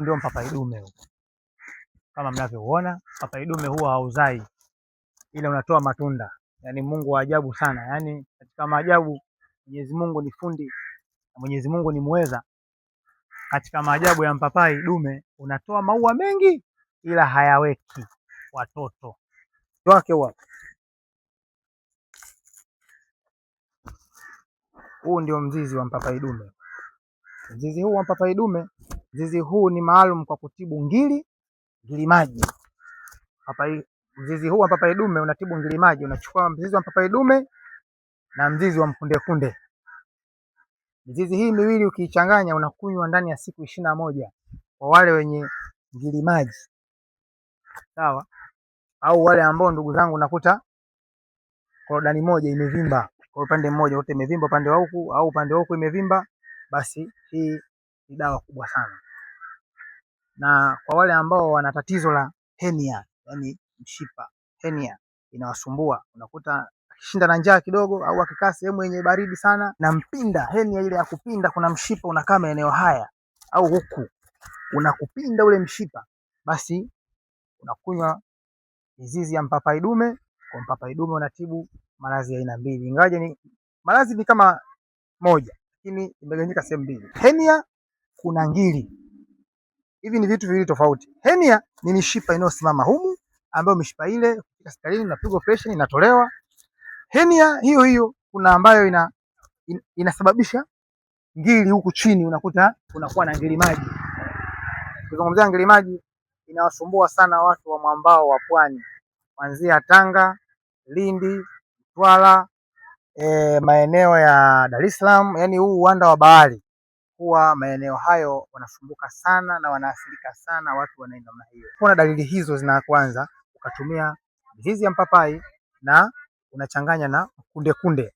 Ndio mpapai dume huu, kama mnavyoona, papai dume huwa hauzai, ila unatoa matunda. Yaani Mungu wa ajabu sana, yaani katika maajabu Mwenyezi Mungu ni fundi na Mwenyezi Mungu ni muweza. Katika maajabu ya mpapai dume unatoa maua mengi, ila hayaweki watoto wake. Huwa huu ndio mzizi wa mpapai dume. Mzizi huu wa mpapai dume, mzizi huu ni maalum kwa kutibu ngili, ngili maji. Papai, mzizi huu wa mpapai dume unatibu ngili maji. Unachukua mzizi wa mpapai dume na mzizi wa mkundekunde. Mizizi hii miwili ukiichanganya unakunywa ndani ya siku 21 kwa wale wenye ngili maji, sawa? Au wale ambao ndugu zangu nakuta korodani moja imevimba kwa upande mmoja, wote imevimba upande wa huku au upande wa huku imevimba, basi hii ni dawa kubwa sana. Na kwa wale ambao wana tatizo la henia, yani mshipa henia inawasumbua, unakuta akishinda na njaa kidogo au akikaa sehemu yenye baridi sana na mpinda henia ile ya kupinda, kuna mshipa unakaa maeneo haya au huku unakupinda ule mshipa, basi unakunywa mizizi ya mpapai dume. Kwa mpapai dume unatibu maradhi ya aina mbili, ingawaje ni maradhi ni kama moja, lakini imegawanyika sehemu mbili. Henia kuna ngili, hivi ni vitu viwili tofauti. Henia ni mishipa inayosimama humu, ambayo mishipa ile ukifika hospitalini unapigwa operation inatolewa. Henia hiyo hiyo kuna ambayo inasababisha ngili huku chini, unakuta unakuwa na ngili maji. Kuzungumzia ngili maji inawasumbua sana watu wa mwambao wa pwani, kuanzia Tanga, Lindi, Mtwara, maeneo ya Dar es Salaam, yani huu uwanda wa bahari, huwa maeneo hayo wanasumbuka sana na wanaathirika sana watu wa namna hiyo. Kuna dalili hizo zinaanza, ukatumia mizizi ya mpapai na unachanganya na kunde kunde.